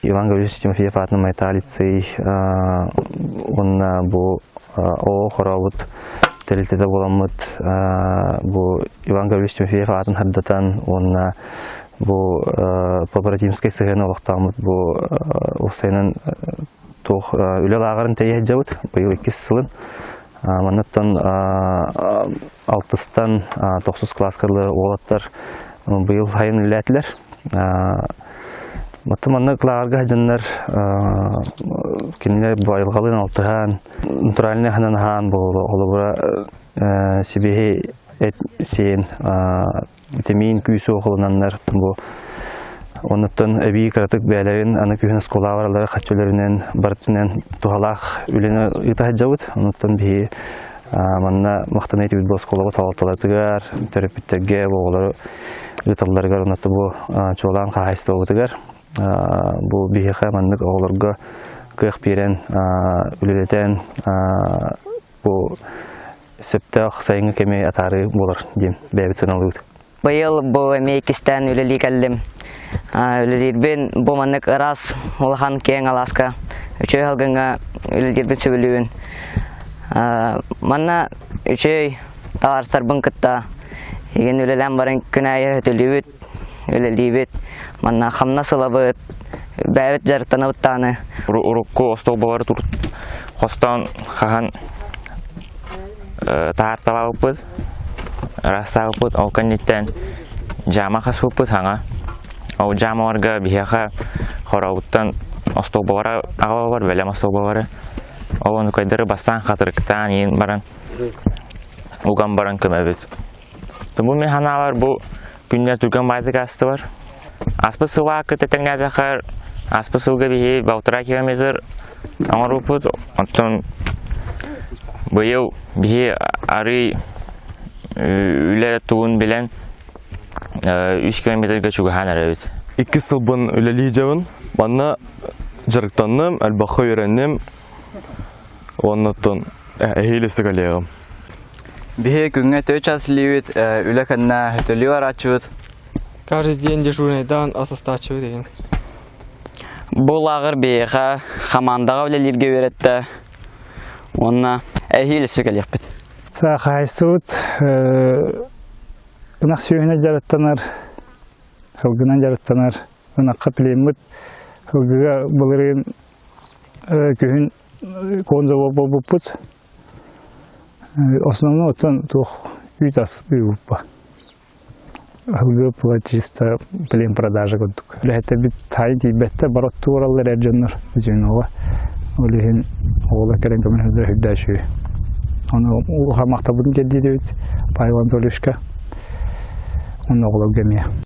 Иван Гаврильевич Тимофеев аатынан Майта лицей уонна бу оо хорообут тэрилтэтэ буоламмыт бу Иван Гаврильевич Тимофеев аатын хардатан уонна бу побратимскай сыһыаны олохтооммут бу уопсайынан туох үлэ лааҕырын тэйэ сылдьабыт быйыл иккис сылын манныттан алтыстан тохсус кылааска уолаттар быйыл сайын үлэлээтилэр. Оттон маннык лааҕырга сылдьаннар кинилэр бу айылҕалыын алтыһан, натуральнай аһынан аһаан холобура сибиэһэй эт сиэн витамин күүс-уох ылынаннар бу оннуттан эбии кыратык бэйэлэрин аны күһүн оскуолаҕа бараллара хаччыларынан барытынан туһалаах үлэни ыыта сылдьабыт. Оннуттан биһи манна махтана этибит бу оскуолабыт салалталарыгар, төрөппүттэргэ бу оҕолору ыыталларыгар оннуттан бу чуолаан хаһаайыстыбабытыгар бу биһиэхэ маннык оҕолорго кыах биэрэн үлэлэтэн бу сөптөөх сайыҥҥы кэми атаарыы буолар диэн бэйэбит сыаналыыбыт. Быйыл бу эмиэ иккистээн үлэлии кэллим. Үлэлиирбин бу маннык ыраас улахан киэҥ алааска үчүгэй салгыҥҥа үлэлиирбин сөбүлүүбүн. Манна үчүгэй табаарыстарбын кытта игин үлэлээн баран күн аайы өтөлүүбүт, үлэлиибит. Манна хамнас ылабыт, бэйэбит дьарыктанабыт даҕаны. Урукку остуолбалары хостоон хаһан таһаарталаабыппыт, ыраастаабыппыт, ол кэнниттэн дьаама хаспыппыт саҥа. Ол дьаамаларга биһиэхэ хорообуттан остуолбалара аҕалаллар, бэлэм остуолбалары. Ол онукайдары бастаан хатырыктаан иин баран, уган баран көмөбүт. Бу мин санаабар бу күннэр түргэн баайдык аастылар. Аспыт сылга кытта тэҥнээтэххэ, аспыт сылга биһи полтора километр оҥорбуппут. Оттон быйыл биһи арый үлэ тугун билэн үс километрга чугаһаан эрэбит. Иккис сылбын үлэлии дьабын. Манна дьарыктанным, элбэххэ үөрэнним. Уонна оттон эһиил өссө кэлиэҕим. Биһи күҥҥэ төһө час илиибит, үлэ кэннэ хөтөлүү барааччыбыт. Каждый день дежурныйдаан ас астааччыбыт деген. Бу лааҕыр биһиэхэ хамаандаҕа үлэлииргэ үөрэттэ уонна эһиил өссө кэлиэхпит. Хаһаайыстыбыт ынах сүөһүнэн дьарыктанар, сылгынан дьарыктанар. Ынахха племмыт сылгыга былырыын күһүн конзавод буолбуппут. Основной оттон туох үүт ас ыыбыппа. Сылгы была чисто плем продажа курдук. Үлэһиттэрбит таайын тиийбэттэр, барот туораллар эр дьоннор звеноҕа. Ол иһин оҕолор кэлэн көмөлөһөллөр үрдээ үчүгэй. Ону улахан махталбытын тиэрдиибит Павел Анатольевичка. Онно оҕолорго эмиэ.